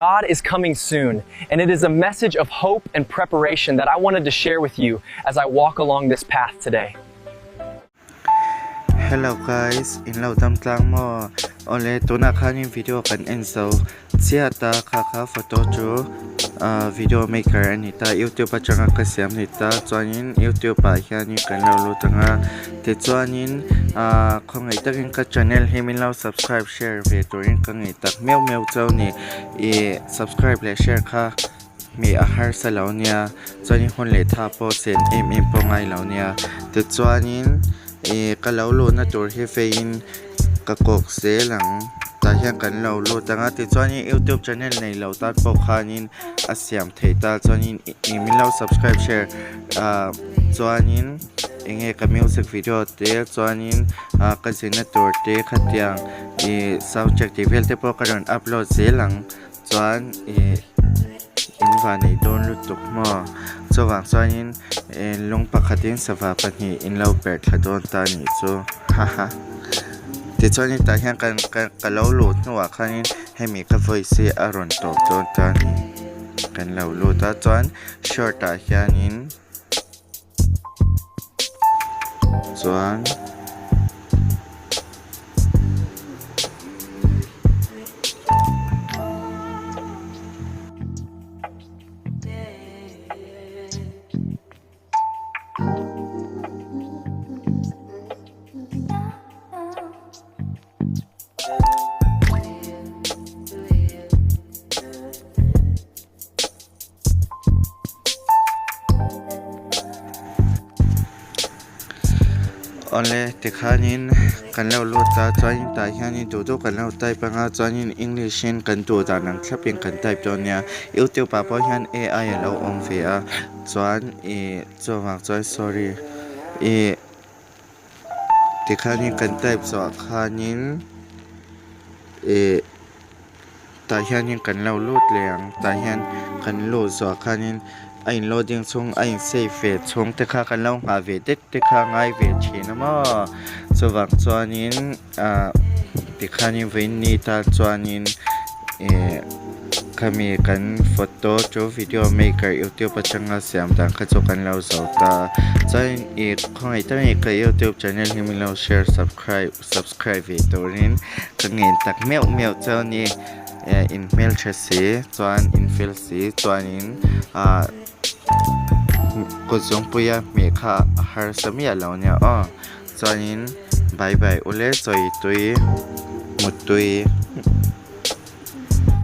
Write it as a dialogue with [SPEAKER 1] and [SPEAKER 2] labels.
[SPEAKER 1] God is coming soon, and it is a message of hope and preparation that I wanted to share with you as I walk along this path today.
[SPEAKER 2] Hello guys, in lo dam tlang maw? Awle tunah khanin video kan en zo chiah ta kha kha photo chu ah video maker a ni ta youtube atanga ka siam ni ta chuanin youtube ah hianin kan lo lut ang a tichuanin ah khawngaih takin ka channel hi min lo subscribe share ve turin ka ngei tak meuh meuh chauh a ni. Ih subscribe leh share kha mi a harsa lo nia chuanin hun leh tha pawh sen em em pawh ngai lo nia tichuanin ih ka lo luhna tur hi feiin ka kawk zel ang tah hian kan lo lut ang a tichuanin youtube channel nei lo tan pawh khanin a siam theih ta chuanin ih min lo subscribe share ah chuanin eng nge ka music video te chuanin ah ka zirna tur te khatiang. Ih subject tih vel te pawh ka rawn upload zel ang chuan ih in van ei dawn lutuk maw chuvang chuanin ih lung pakhatin sava pahnih in lo perh thla dawn ta a nih chu haha tichuanin tah hian kan ka lo luh hnuah khanin hemi ka voice hi a rawn tawp dawn ta a ni kan lo lut a chuan short ah hianin. Chuan Awle tikhanin kan lo lut a chuanin tah hianin duh duh kan lo type anga chuanin english in kan duh dan ang thlapin kan type dawn nia youtube ah pawh hian ai a lo awm ve a chuan ih chuvang chuan sorry ih tikhanin kan type zawh khanin ih. Tah hianin kan lo lut leh ang tah hian kan luh zawh khanin a in loading chhung a in save ve chhung te kha kan lo nghah ve det te kha a ngai ve thin a maw chuvang chuanin ah tikhanin vawiin ni tan chuanin ih khami kan photo chu video maker youtube atanga siam dan kha chu kan lo zo ta chuanin ih khawngaih takin ka youtube channel hi min lo share subscribe. Subscribe ve turin ka ngen tak meuh meuh cheu ni eh in hmeltha si chuan in fel si chuanin ah kut zawngpuia hmeh kha a harsa miah lo nia aw chuanin bye bye ule chawi tui mut tui.